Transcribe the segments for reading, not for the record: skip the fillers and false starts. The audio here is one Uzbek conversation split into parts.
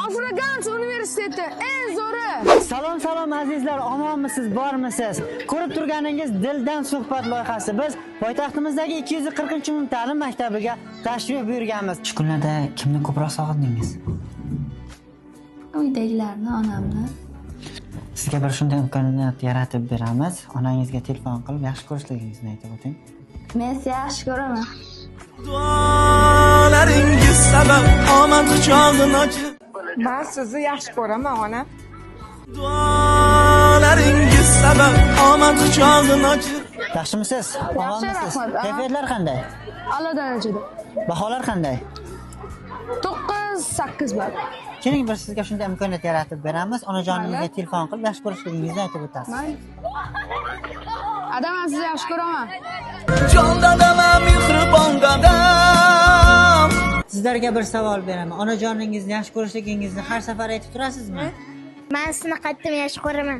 Agrogans universiteti eng zo'ri. Salom, salom azizlar, omonmisiz, bormisiz? Ko'rib turganingiz Dildan suhbat loyihasi. Biz poytaxtimizdagi 240-umumta'lim maktabiga tashrif buyurganmiz. Shu kunlarda kimni ko'proq sog'indingiz? Uydagilarni, onamni. Sizga bir shunday imkoniyat yaratib beramiz. Onangizga telefon qilib, yaxshi ko'rishligingizni aytib o'ting. Men sizni yaxshi ko'raman. Duolaringiz sabab omad quchog'ini ochib. Man sizni yaxshi ko'raman, ona. Duolaringiz sabab omad quchog'ini ochib. Yaxshimisiz? Omonmisiz? Rahmat. Kayfiyatlar qanday? A'lo darajada. Baholar qanday? 9 8 bor. Keling, bir sizga shunday imkoniyat yaratib beramiz. Onajoningizga telefon qilib, yaxshi ko'rishligingizni aytib o'tasiz. Mayli. Adam, men sizni yaxshi ko'raman. Jon dadam, mehribon dadam. Sizlarga bir savol beraman. Onajoningizni yaxshi ko'rishligingizni har safar aytib turasizmi? Man sizni qattiq yaxshi ko'raman.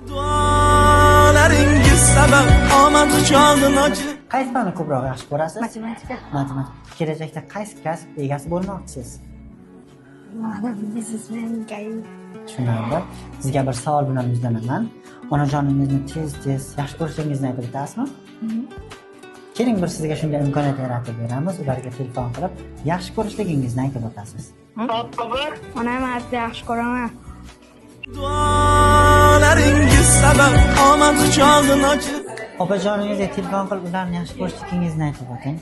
Duolaringiz sabab omad quchog'ini ochib. Qaysi fanni ko'proq yaxshi ko'rasiz? Matematika. Matematika. Kelajakda qaysi kasb egasi bo'lmoqchisiz? Tushunarli. Sizga bir savol bilan yuzlanaman. Onajoningizni tez-tez yaxshi ko'rishingizni aytib o'tasizmi? Keling, bir sizga shunday imkoniyat yaratib beramiz. Ularga telefon qilib, yaxshi ko'rishligingizni aytib o'tasiz. Onam, man sizni yaxshi ko'raman. Duolaringiz sabab omad quchog'ini ochib. Opajoningizga telefon qilib, ularni yaxshi ko'rishligingizni aytib o'ting.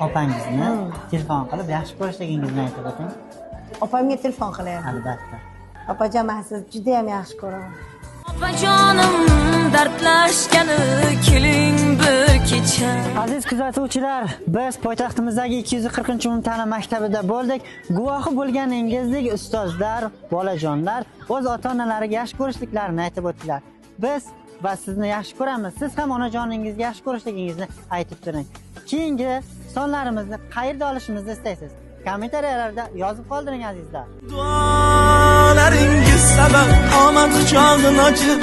Opangizni telefon qilib, yaxshi ko'rishligingizni aytib o'ting. Opamga telefon qilyapman. Albatta. Opajon, man sizni juda ham yaxshi ko'raman. Opajonim, dardlashgani keling bir kecha. Aziz kuzatuvchilar, biz poytaxtimizdagi 240-umumta'lim maktabida bo'ldik. Guvohi bo'lganingizdek, ustozlar, bolajonlar o'z ota-onalariga yaxshi ko'rishliklarini aytib o'tdilar. Biz va sizni yaxshi ko'ramiz. Siz ham onajoningizga yaxshi ko'rishligingizni aytib turing. Keyingi sonlarimizni qayerda olishimizni istaysiz? Kommentariyalarda yozib qoldiring, azizlar. Duolaringiz sabab omad quchog'ini ochib.